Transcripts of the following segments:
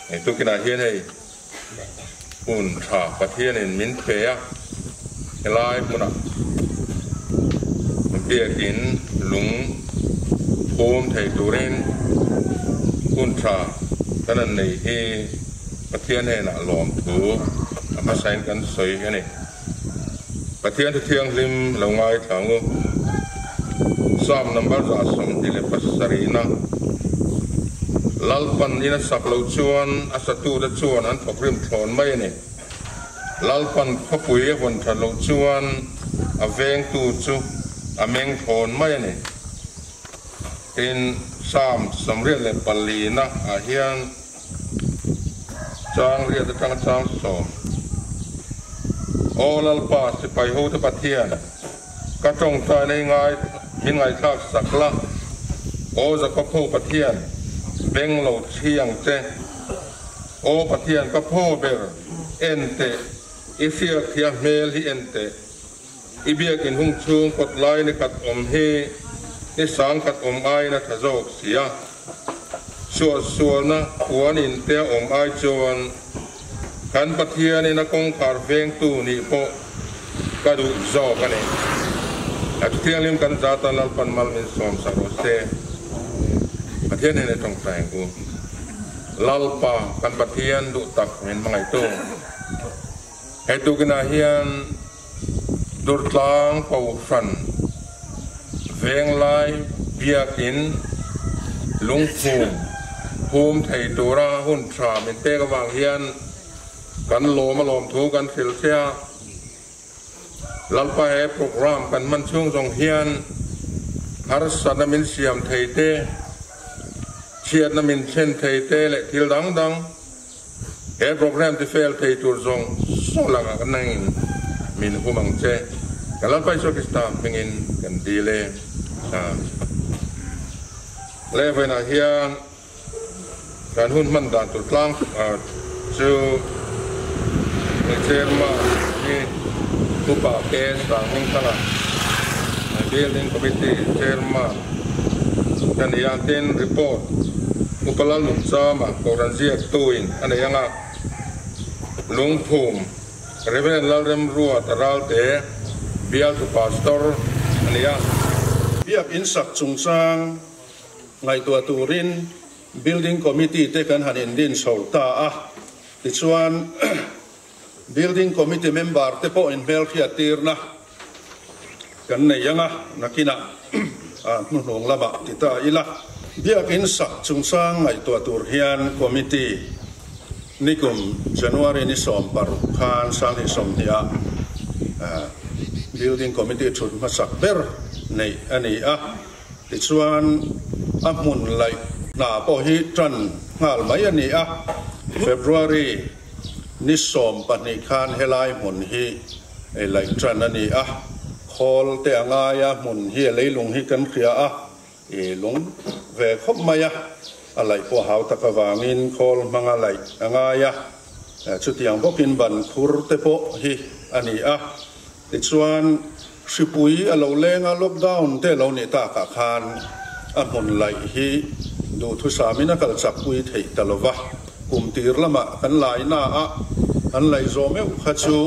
Tukinah hian hei hun tha Pathianin min pe a, helai hmunah biakin lung phum thei turin hun tha kan han nei hi Pathian hnenah lawmthu a hmasain kan sawi a ni. Pathian thu thianghlim lo ngaithla ang u. Psalm number 27na Lalpan in a sak loh chuan a satute chuan an thawk rim thlawn mai a ni. Lalpan khawpui a vawn that loh chuan a vengtu chu a meng thlawn mai a ni. Tin, Psalm 84na ah hian Chang riat atanga chang sawm. Aw Lalpa, sipai hote Pathian, ka tawngtaina i ngai min ngaihthlak sak la. Aw Jakob ho Pathian, beng lo chhi ang che. Aw Pathian, ka phaw ber, en teh, i hriak hi a hmel hi en teh. I biakin hung chhung kawt lai ni khat awm hi ni sang khat awm aiin a tha zawk si a. Suahsualna puan in te a awm ai chuan kan Pathianin a kawngkhar vengtu nih pawh ka duh zawk a ni. A thuthianghlim kan zata Lalpan mal min sawm sak rawh se. Pathian hnenah i tawngtai ang u. Lalpa kan Pathian duh tak min hmangaihtu. He tukinah hian Durtlang Kohhran Venglai Biakin lungphum phum thei tura hun tha min pek avang hian kan lawm a lawmthu kan hrilh che a. Lalpa he program kan hman chhung zawng hian harsatna min siam thei te, chhiatna min thlen thei te leh thil dang dang, He program ti fail thei tur zawng zawng lakah kan nangin min hum ang che. Kan Lalpa Isua Krista hmingin kan dil e. Amen. Levainah hian kan hun hman dan tur tlang chu Chairman hi Upa K Sanghmingthanga, Building Committee Chairman ka ni a, tin report Upa Lalnunchama Kohhran ziaktuin a nei ang a, Lungphum Rev Lalremruata Ralte bialtu Pastor a ni a. Biak in sak chungchang ngaihtuah turin Building Committee te kan han indin chho ta a, tichuan Building Committee member te pawh inhmelhriat tirna kan nei ang a, nakinah hnuhnung lamah ti ta ila. Biakin sak chungchang ngaihtuah tur hian Committee nikum January ni 16 khan 2020 ah Building Committee thut hmasak ber neih a ni a, tichuan a hmun laih hna pawh hi tan nghal mai a ni a, February Ni 12 khan helai hmun hi laih tan a ni a, khawl te a ngai a, hmun hi a leilung hi kan hria a, i lung ve khawp mai a, a laih pawh hau tak avangin khawl hmanga laih a ngai a, chutiang bawkin ban khur te pawh hi a ni a, tichuan hripui a lo leng a, lockdown te a lo nih takah khan a hmun laih hi duhthusamin a kal chakpui theih ta lo va, kum tir lamah kan lai na a, an laih zawh meuh kha chu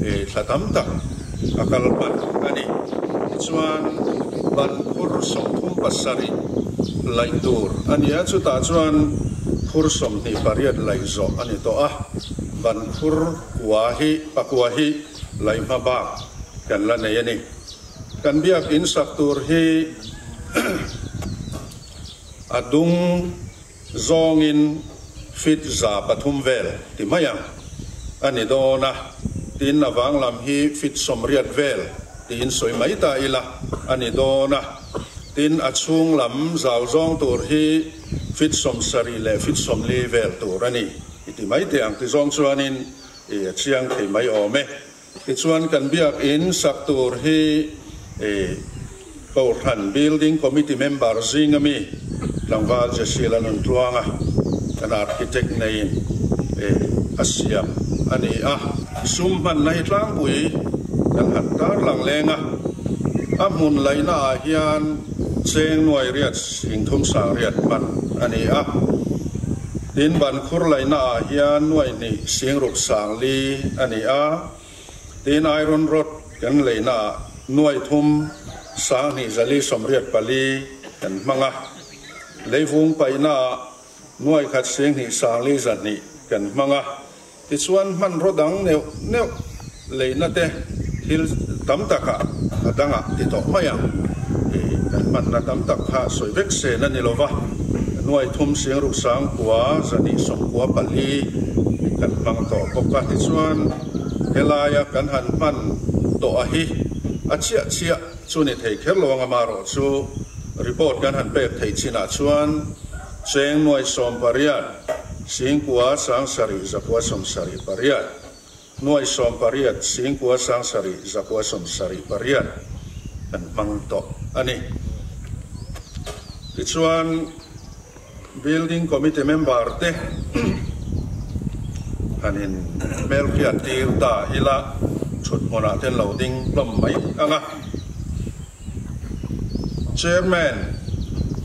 thla tam tak a kal hman a ni. Tichuan ban khur 37 laih tur a ni a, chutah chuan khur 28 laih zawh a ni tawh a, ban khur kua hi pakua hi laih hma bak kan la nei a ni. Kan biak in sak tur hi a dung zawngin feet 300 vel ti mai ang a ni dawn a, tin a vang lam hi feet 80 vel tiin sawi mai ta ila a ni dawn a, tin a chhung lam zau zawng tur hi feet 70 leh feet 40 vel tur a ni i ti mai teh ang ti zawng chuanin i a chiang thei mai awm e. Tichuan kan biak in sak tur hi Kohhran Building Committee member zinga mi tlangval Jesse Lalnuntluanga kan architect neiin a siam a ni a. Sum hmanna hi tlangpui kan han tar lang leng a, a hmun laihna ah hian cheng nuai riat 30,000 hman a ni a. Tin, ban khur laihna ah hian nuai hnih singruk sang li a ni a. Tin, iron rod kan leihna ah nuai thum 24 184 kan hmang a. Leivung paihna ah nuai khat 2 500 kan hmang a. Tichuan, hmanraw dang neuh neuh leihna te thil tam takah a dangah ti tawh mai ang. Ih, kan hmanna tam tak kha sawi vek sen a ni lo va, nuai thum singruk sangkua 294 kan hmang tawh bawk a. Tichuan, helaia kan han hman tawh a hi a chiah chiah chu ni thei kher lo ang amarawh chu report kan han pek theih chinah chuan cheng nuai 18, 9 7 178, nuai 18 9 7 178 kan hmang tawh a ni. Tichuan, Building Committee member te han in hmelhriat tir ta ila thut hmunah te an lo ding hlawm mai ang a. Chairman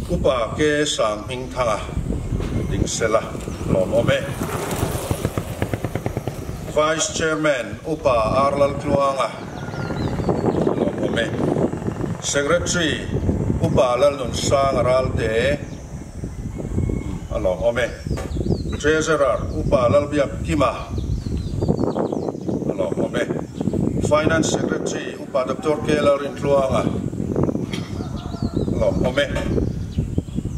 Upa K Sanghmingthanga ding sela lawmawm e. Vice Chairman Upa R Laltluanga lawmawm e. Secretary Upa Lalnunsanga Ralte a lawmawm e. Treasurer Upa Lalbiakkima a lawmawm e. Finance Secretary Upa Doctor K Lalrintluanga lawmawm e.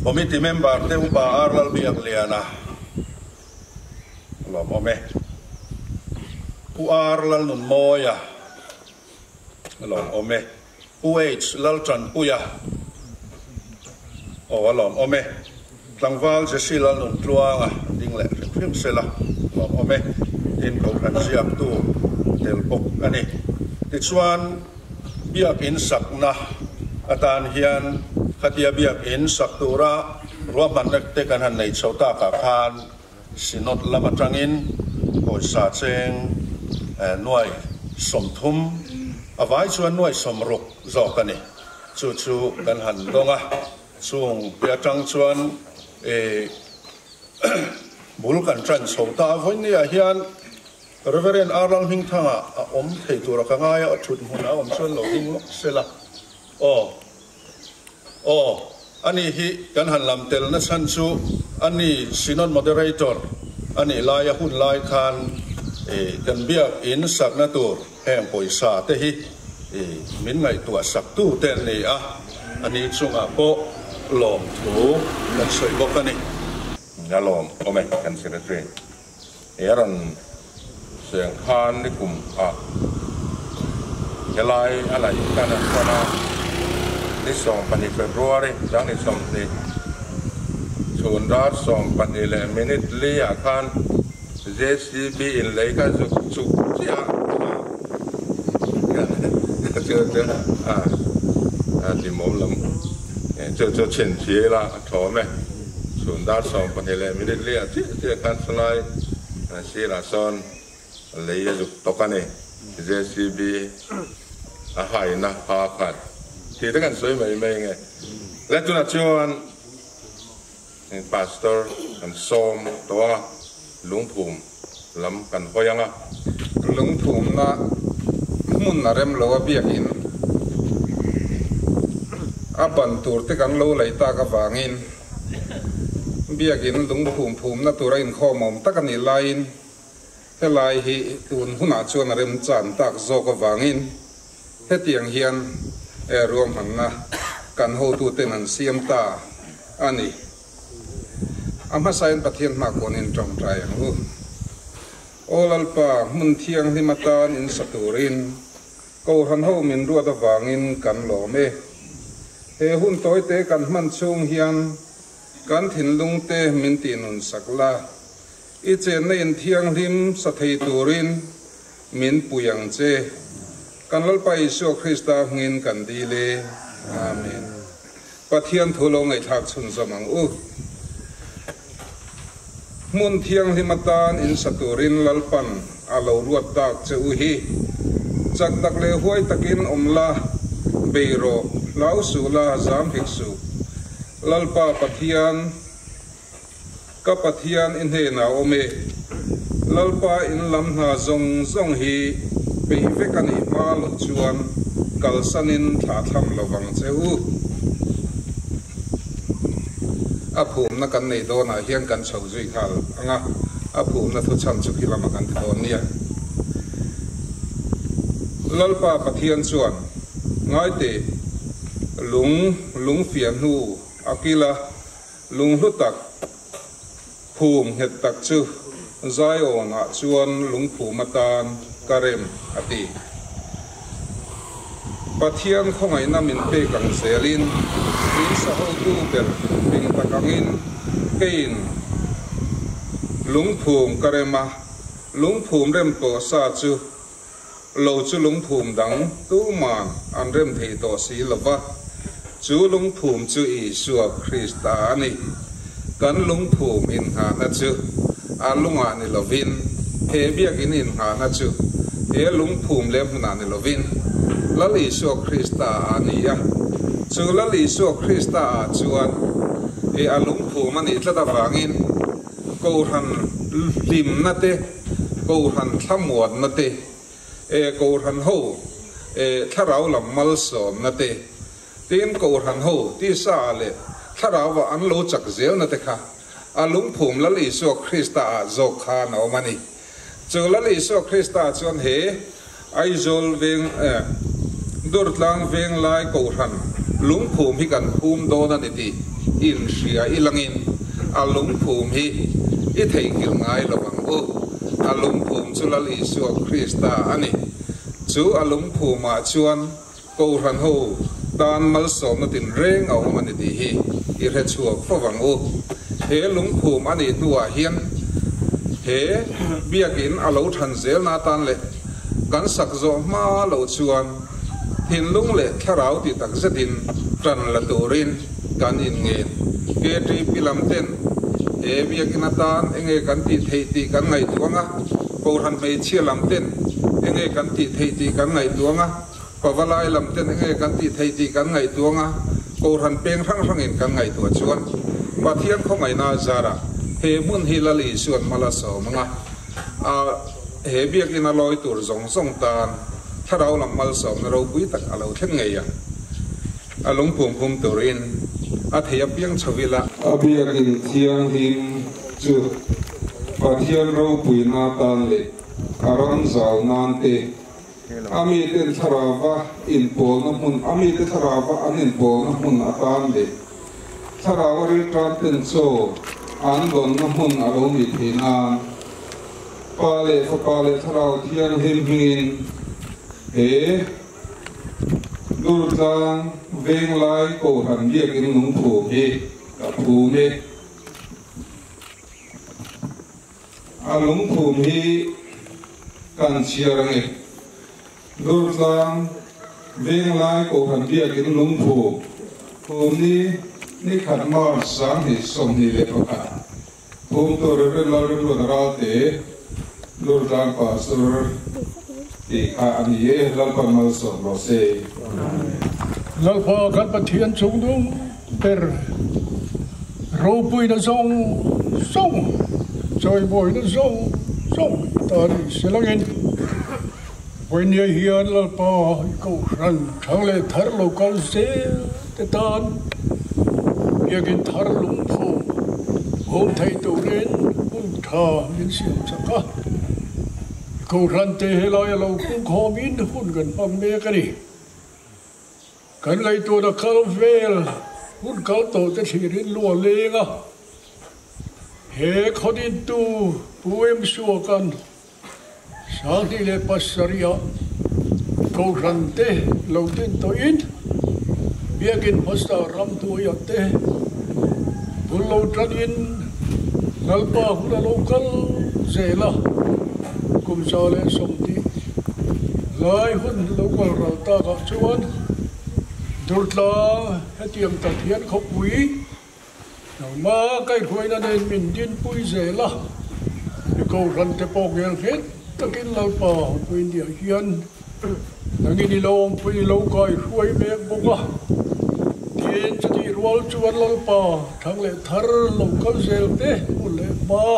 Committee member te Upa R Lalbiakliana lawmawm e. Pu R Lalnunmawia lawmawm e. Pu H Laltanpuia aw a lawmawm e. Tlangval Jesse Lalnuntluanga ding leh hrim hrim sela lawmawm e, tin Kohhran ziaktu tel bawk a ni. Tichuan, Biakinn sakna atan hian khatia Biakinn sak tura ruahmanna te kan han nei chho takah khan Synod lam atangin pawisa cheng nuai 30, a vai chuan nuai 60 zawk a ni. Chu chu kan han dawng a. Chung te atang chuan e bul kan tan chho ta a, vawinia hian Reverend R Lalhmingthanga a awm thei tura ka ngai a, thut hmun a awm chuan lo ding lawk sela aw aw ani hi kan han lam tel na chhan chu ani Synod Moderator anih laia hun lai khan e kan biak in sakna tur Heng pawisa te hi min ngaihtuah sak tu te an ni a, a ni chungah pawh lawmthu kan sawi bawk a ni. A lawm awm e kan Secretary he a rawn sawi ang khan nikum ah helai a laih tan a chuan a ni 12 February chang ni 20 chhun dar 12 leh minute li ah khan JCB in lei kha zuk chuk chiah a chu chu a a hlimawm lam chu chu chhin thil a a thawm e chhun dar 12 leh minute li ah chiah chiah khan chulai sirah sawn lei a zuk tawk a ni JCB a haina ha khan tih te kan sawi mai mai nge le tunah chuan Pastor kan sawm tawh a, lungphum lam kan hawi ang a. Lungphumna hmun a rem lo a biakin a ban tur te kan lo lei tak avangin biakin lungphum phumna tura inkhawm awm tak a nih laiin helai hi tun hunah chuan a remchan tak zawk avangin Hetiang hian ruahmanna kan hotuten an siam ta a ni. A hmasain Pathian hmakuanin tawngtai ang u. Aw Lalpa, hmun thianghlim atan in sa turin Kohhran ho min ruat avangin kan lawm e. He hun tawite kan hman chhung hian kan thinlungte min tihnun sak la, i chenna in thianghlim sa thei turin Min pui ang che. Kan Lalpa Isua Krista hmingin kan dil e. Amen. Pathian thu lo ngaihthlak chhunzawm ang u. Hmun thianghlim atan in sa turin Lalpan a lo ruat tak che u hi. Chak tak leh huai takin awm la, bei rawh, hlau suh la, zam hek suh. Lalpa Pathian. Ka Pathian i hnenah awm e. Lalpa in lam hna zawng zawng hi peih vek a nih hma loh chuan kalsanin thlahthlam lo vang che u. A phumna kan nei dawnah hian kan chho zui nghal ang a, a phumna thuchhan chu khi lamah kan ti dawn nia. Lalpa Pathian chuan, Ngaiteh, lung lungfiah hnu a kila Lunghlu tak, phum nghet tak chu Zion-ah chuan lungphum atan ka rem, a ti. Pathian khawngaihna min pek ang zelin, in sahotu ber fing tak angin keiin lungphum ka rem a, lungphum rem tawh sa chu lo chu lungphum dang tuman an rem thei tawh si lo va, chu lungphum chu Isua Krista a ni. Kan lungphum innghahna chu a lungah ni lovin, he biakinn innghahna chu he lungphum leh hmunah ni lovin, Lal Isua Krista a ni a. Chu Lal Isua Krista ah chuan he a lungphum a nih tlat avangin Kohhran hlimna te, Kohhran thlamuanna te, e Kohhran ho e thlarau lam malsawmna te, tin Kohhran ho tisa ah leh thlarau ah an lo chak zelna te kha a lungphum Lal Isua Krista ah zawk khan a awm a ni. Chu Lal Isua Krista chuan he Aizawl veng e Durtlang Venglai Kohhran lungphum hi kan phum dawn a ni tih inhria i langin a lungphum hi i theihnghilh ngai lo ang u. A lungphum chu Lal Isua Krista a ni. Chu a lungphumah chuan Kohhran ho tan malsawmna tinreng a awm a ni tih hi i hre chhuak fo vang u. He lungphum a nih hnuah hian he biakin a lo than zelna atan leh kan sak zawh hma loh chuan thinlung leh thlarau ti tak zetin tan la turin kan inngen. KTP lam ten he biakin atan enge kan tih theih tih kan ngaihtuah ang a, Kohhran hmeichhia lam ten enge kan tih theih tih kan ngaihtuah ang a, Pavalai lam ten enge kan tih theih tih kan ngaihtuah ang a, Kohhran peng hrang hrangin kan ngaihtuah chuan Pathian khawngaihna zarah he hmun hi Lal Isuan mal a sawm ang a, a he biakinn a lawi tur zawng zawng tan thlarau lam malsawmna ropui tak a lo thleng ngei ang. A lungphum phum turin a thei apiang chho ila. A biakinn thianghlim chu Pathian ropuina tan leh a ram zau nan te, A miten thlarauva inpawlna hmun, a mite thlarauva an inpawlna hmun atan leh thlarau a rilṭam ten chaw an dawnna hmun a lo nih theih nan Pa leh Fapa leh Thlarau Thianghlim hmingin he Durtlang Venglai Kohhran Biakinn lungphum hi ka phum e. A lungphum hi kan chhiar ang e. Durtlang Venglai Kohhran Biakinn lungphum phum ni ni khat March 2021 phum tur Rev Lalremruata Ralte Durtlang Pastor tih kha a ni e, Lalpan malsawm rawh se. Lalpa kan Pathian chungnung ber ropuina zawng zawng, chawimawina zawng zawng i ta ni si langin vawinia hian Lalpa i kohhran thang leh thar lo kal zel te tan biakin thar lungphum awm thei turin hun tha min siam chak a. I kohhran te helai a lo pungkhawmin hun kan hmang mek a ni. Kan ngaihtuahna kal vel hun kal tawh te thlirin lu a leng a, he khawdintu Pu Em Suaka'n 2007 ah Kohhran te lo din tawhin Biakin hmasa ramhnuaiah te bul lo tanin Lalpa hun a lo kal zel a, kum 120 lai hun lo kal ral takah chuan Durtlang hetiang tak hian khawpui nangma kaihhruaina nen min dinpui zel a, mi Kohhran te pawh ngel nghet takin Lalpa pui niah hian nangin i lo awmpui i lo kaihruai mek bawk a, tin chutih. rual chuan Lalpa thang leh thar lo kal zel te hmun leh hma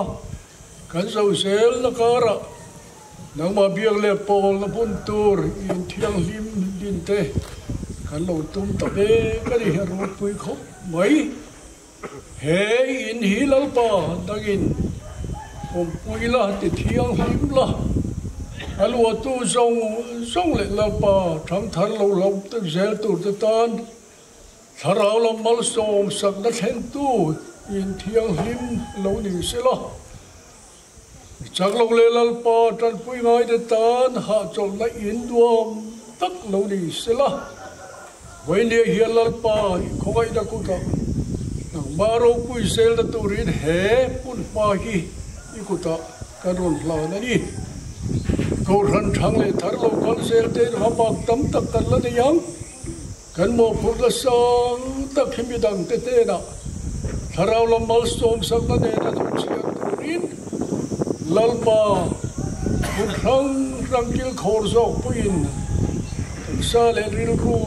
kan zo zel na karah nangmah biak leh pawlna hmun tur in thianghlim din te kan lo tum ta mek a ni a ropui khawp mai. He in hi Lalpa dangin awmpui la ti thianghlim la, a luahtu zawng zawng leh Lalpa thangthar lo hlauh zel turte tan thlarau lam malsawm sakna thlentu in thianghlim lo ni sela. Chak lo leh Lalpa tanpui ngaite tan hahchawlhna in duam tak lo ni sela, Vawinia hian Lalpa i khawngaihna kutah nangmah ropui zelna turin he hmunhma hi i kutah kan rawn hlan a ni. Kohhran thang leh thar lo kal zel tein hmabak tam tak kan la nei ang. Kan mawhphurhna sang tak hi midangte hnenah thlarau lam malsawm sakna nena duhchhiat turin Lalpa hmun hrang hrang kilkhawr zawk pawhin taksa leh rilru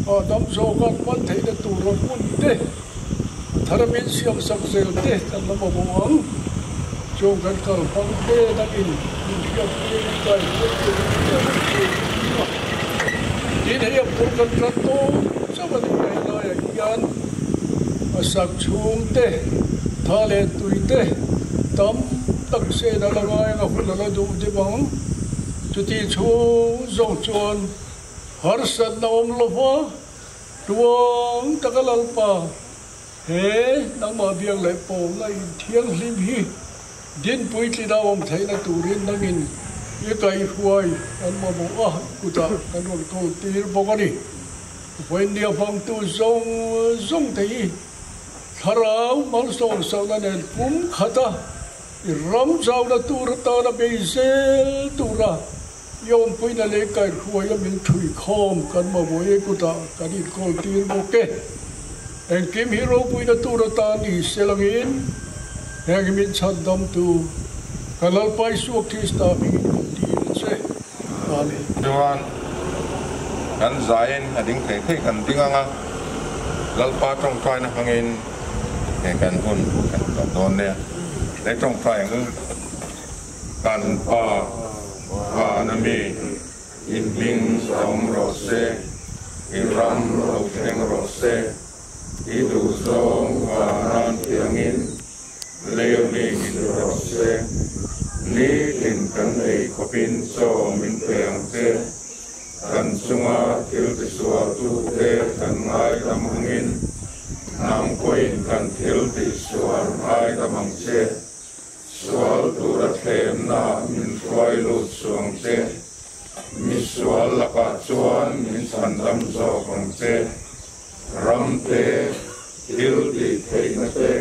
hahdam zawka an hman theihna tura hmun te a thar min siamsak zel te kan la mamawh ang. Chung kan kal hmang te dangin min hriatpui min kaihruai turin hriat an tur a ni a. Tin, hei a phur kan tan dawn chauh a ni a, helaiah hian a sak chhung te, tha leh tui te tam tak sen a la ngai ang a, hun a la duh deuh ang. Chuti chhung zawng chuan harsatna awm lova tuang taka Lalpa He nangmah biak leh pawlna in thianghlim hi dinpui tlina awm theihna turin nangin i kaihruai kan mamawh a, kutah kan rawn kawl tir bawk a ni. Vawinia hmangtu zawng zawng te hi thlarau malsawm sakna nen pum khata i ram zauna tur atana bei zel tura i awmpuina leh kaihruaia min ṭhuikhawm kan mamawh e kutah kan inkawl tir bawk e. Engkim hi ropuina tur atan ni selangin heng hi min chhandamtu ka Lalpa Isua Krista hmingin kan dil a che. Amen. Chuan kan zaiin a ding thei thei kan ding ang a, Lalpa tawngtaina hmangin he kan hun kan tawp dawn nia. He tawngtai ang u. Kan Pa, Vana mi, i hming sawm rawh se, i ram lo thleng rawh se, i duhzawng vanan tiangin lei mi ni rawh se, nitin kan ei khawpin chaw min pe ang che, kan chunga thil tisualtute kan ngaidam angin, nang pawhin kan thil tihsual ngaidam ang che. Sual tura thlemna min hruai lut suang che, mi sual lakah chuan min chhandam zawk ang che. Ram te, thil tih theihna te,